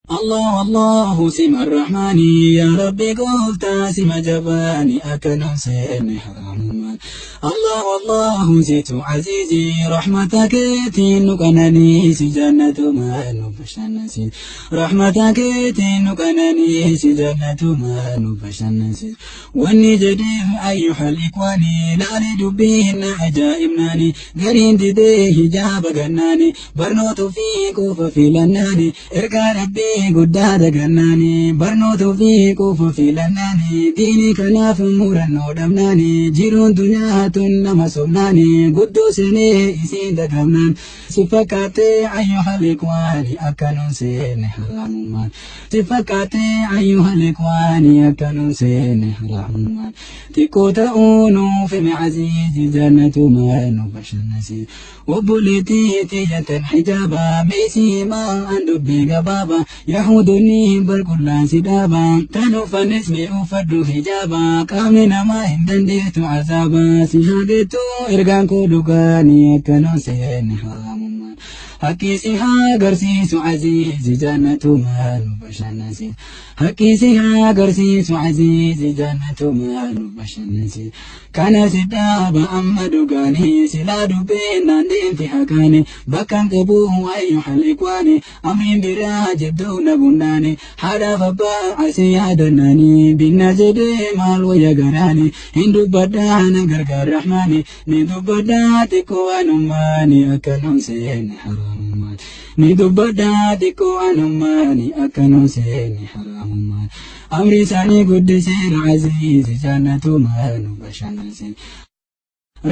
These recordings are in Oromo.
Allah Allahu sima Rahmaani yaa Rabbi gooftaa sima jabaani akka nun seenne haraamummaan. Allah Allahu situ aziizi rahmata keetiin nu qananiisi jannatumaan nu bashannansiisi. Rahmata keetiin nu qananiisi jannatumaan nu bashannansiisi. Wanni jedheef ayyuhal ikwaani laali dubbiin na ajaa'ibnaani gariin didee hijaaba gannaani barnoota ofii qofa filannaani ergaa rabbii guddaa dagannaani barnoota ofii qofa filannaani diinii kanaaf murannoo dhabnaani jiruun dunyaa tun nama sobnaani guddoo seenee isiin dagamnaan si fakkaatee ayyuhal ikwaani akka nun seenne haraamummaan si fakkaatee ayyuhal ikwaani akka nun seenne haraamummaan xiqqoo ta'uu nuuf hime aziizi jannatumaan nu bashannansiise. Obboleettii tiyyatan hijaaba meesii himaa an dubbii gabaaba yahuudonni barqullaan si dhaaba tan uffannis ni uffadhu hijaaba qaamni namaa hin dandeettu azaaba si haagettu ergaan koo dhugaani akka nun seenne haraamummaan haqqii si haa agarsiisu aziizi jannatumaan nu bashannansiisa haqqii si haa agarsiisu aziizi jannatumaan nu bashannansiisa kana si dhaaba amma dhugaanii silaa dubbeen naan deemti haqaani bakkan qabu ayyuhal ikwaani amriin biraa jabduu na bunnaani haadhaaf abbaa asii yaadannaani binna jedhee maal wayya garaani hin dubbadhaa na gargaar rahmaani ni dubbadhaa xiqqoo anummaani akka nun seenne haraamummaan ni dubbadhaa xiqqoo anummaani akka nun seenne haraamummaan amri isaanii guddiseera aziizi jannatumaan nu bashannansiise.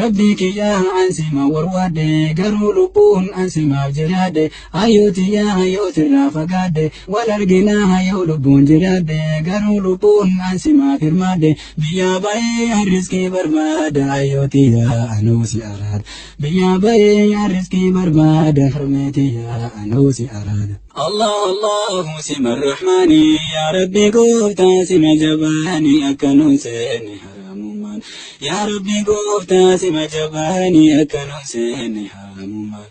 Rabbii kiyyaa ansima warwaadhe garuu lubbuun ansimaaf jiraadhe hayyootiyaa hayyootirraa fagaadhe wal arginaa hayyoo lubbuun jiraadhe garuu lubbuun ansimaaf hirmaadhe biyyaa ba'ee harriskii barbaada hayyootiyaa anuu si araada biyyaa ba'ee harriskii barbaada harmeetiyaa anuu si araada. Allah Allahu sima Rahmaani yaa Rabbi gooftaa sima jabaani akka nun seenne haraamummaan. Yaa Rabbi gooftaa sima jabaani akka nun seenne haraamummaan.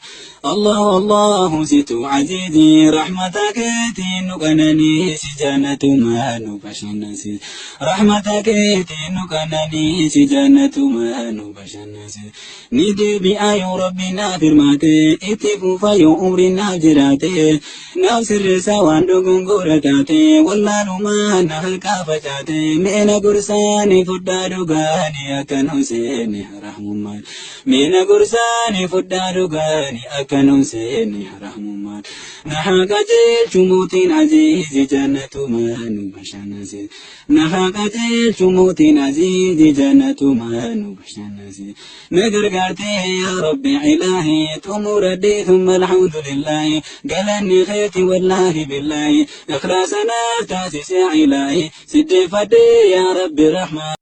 Allah Allahu situ aziizi rahmata keetiin nu qananiisi jannatumaan nu bashannansiisi. Rahmata keetiin nu qananiisi jannatumaan nu bashannansiisi. Ni deebi'a yoo Rabbi naaf hirmaate itti fufa yoo umriin naaf jiraate naaf sirreessa waan dogongora taate wallaalumaa na harkaa facaate meena gorsaani fudhaa dhugaani akka nun seenne haraamummaan meena gorsaani fudhaa dhugaani akka nun seenne haraamummaan na haa qajeelchu mootiin aziizi jannatumaan nu bashannansiise na haa qajeelchu mootiin aziizi jannatumaan nu bashannansiise. Na gargaartee yaa Rabbi ilaahi xumuradhee thumma alhamdulillaahi galanni keeti wallaahi billaahi ikhlaasa naaf taasise ilaahi siddeeffadhee yaa Rabbi rahmaa.